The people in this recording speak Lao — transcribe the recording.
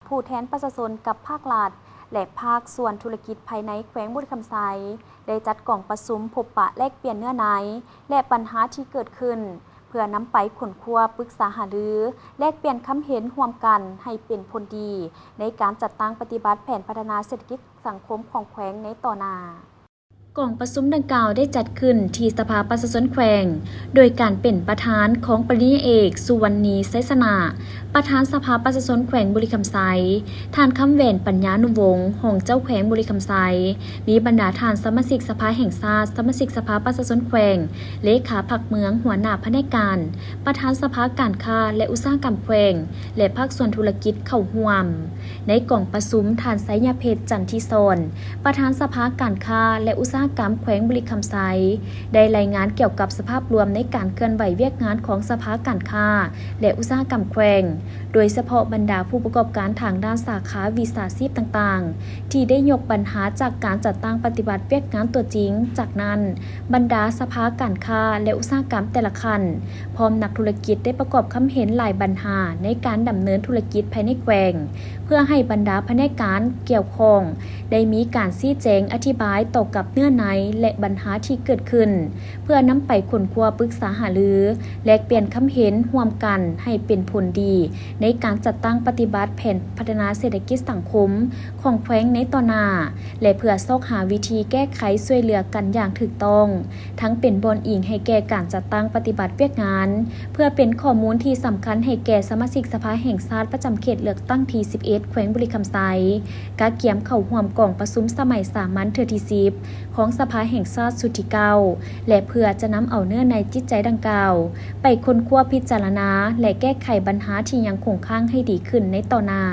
ຜູ້ແທນປະຊາຊົນກັບພາກລັດ ແລະ ພາກສ່ວນທຸລະກິດພາຍໃນແຂວງບໍລິຄຳໄຊ ໄດ້ຈັດກອງປະຊຸມພົບປະແລກປ່ຽນເນື້ອໃນ ແລະ ບັນຫາທີ່ເກີດຂຶ້ນ ເພື່ອນຳໄປຄົ້ນຄວ້າ, ປຶກສາຫາລື, ແລກປ່ຽນຄຳເຫັນຮ່ວມກັນໃຫ້ເປັນຜົນດີ ໃນການຈັດຕັ້ງປະຕິບັດແຜນພັດທະນາເສດຖະກິດສັງຄົມຂອງແຂວງໃນຕໍ່ໜ້າ. ກອງປະຊຸມດັ່ງກ່າວໄດ້ຈັດຂຶ້ນທີ່ສະພາປະຊາຊົນແຂວງ ໂດຍການເປັນປະທານຂອງປະລິນຍາເອກ ສຸວັນນີ ໄຊຊະນະ ປະທານສະພາປະຊາຊົນແຂວງບໍລິຄຳໄຊ, ທ່ານ ຄຳແຫວນ ປັນຍານຸວົງ ຮອງເຈົ້າແຂວງບໍລິຄຳໄຊ, ມີບັນດາທ່ານສະມາຊິກສະພາແຫ່ງຊາດ, ສະມາຊິກສະພາປະຊາຊົນແຂວງ, ເລຂາພັກເມືອງ, ຫົວໜ້າພະແນກການ, ປະທານສະພາການຄ້າ ແລະ ອຸດສາຫະກຳແຂວງ ແລະ ພາກສ່ວນທຸລະກິດເຂົ້າຮ່ວມ. ໃນກອງປະຊຸມ, ທ່ານ ໄຊຍະເພັດ ຈັນທິສອນ ປະທານສະພາການຄ້າ ແລະ ອຸດສາຫະກຳແຂວງບໍລິຄຳໄຊ ໄດ້ລາຍງານກ່ຽວກັບສະພາບລວມໃນການເຄື່ອນໄຫວວຽກງານຂອງສະພາການຄ້າ ແລະ ອຸດສາຫະກຳແຂວງ, ໂດຍສະເພາະບັນດາຜູ້ປະກອບການທາງດ້ານສາຂາວິຊາຊີບຕ່າງໆ ທີ່ໄດ້ຍົກບັນຫາຈາກການຈັດຕັ້ງປະຕິບັດວຽກງານຕົວຈິງ. ຈາກນັ້ນ, ບັນດາສະພາການຄ້າ ແລະ ອຸດສາຫະກຳແຕ່ລະຂັ້ນ ພ້ອມນັກທຸລະກິດໄດ້ປະກອບຄຳເຫັນຫຼາຍບັນຫາໃນການດຳເນີນທຸລະກິດພາຍໃນແຂວງ, ເພື່ອໃຫ້ບັນດາພະແນກການກ່ຽວຂ້ອງໄດ້ມີການຊີ້ແຈງອະທິບາຍຕໍ່ກັບເນື້ອໃນ ແລະ ບັນຫາທີ່ເກີດຂຶ້ນ, ເພື່ອນຳໄປຄົ້ນຄວ້າ, ປຶກສາຫາລື, ແລກປ່ຽນຄຳເຫັນຮ່ວມກັນໃຫ້ເປັນຜົນດີ ໃນການຈັດຕັ້ງປະຕິບັດແຜນພັດທະນາເສດຖະກິດສັງຄົມຂອງແຂວງໃນຕໍ່ໜ້າ ແລະ ເພື່ອຊອກຫາວິທີແກ້ໄຂຊ່ວຍເຫຼືອກັນຢ່າງຖືກຕ້ອງ, ທັງເປັນບ່ອນອີງໃຫ້ແກ່ການຈັດຕັ້ງປະຕິບັດວຽກງານ, ເພື່ອເປັນຂໍ້ມູນທີ່ສຳຄັນໃຫ້ແກ່ສະມາຊິກສະພາແຫ່ງຊາດປະຈຳເຂດເລືອກຕັ້ງທີສິບເອັດ ແຂວງບໍລິຄຳໄຊ ກະກຽມເຂົ້າຮ່ວມກອງປະຊຸມສະໄໝສາມັນເທື່ອທີສິບ ຂອງສະພາແຫ່ງຊາດຊຸດທີເກົ້າ ແລະ ເພື່ອຈະນຳເອົາເນື້ອໃນຈິດໃຈດັ່ງກ່າວ ໄປຄົ້ນຄວ້າ, ພິຈາລະນາ ແລະ ແກ້ໄຂບັນຫາທີ່ຍັງຄົງຄ້າງໃຫ້ດີຂຶ້ນໃນຕໍ່ໜ້າ.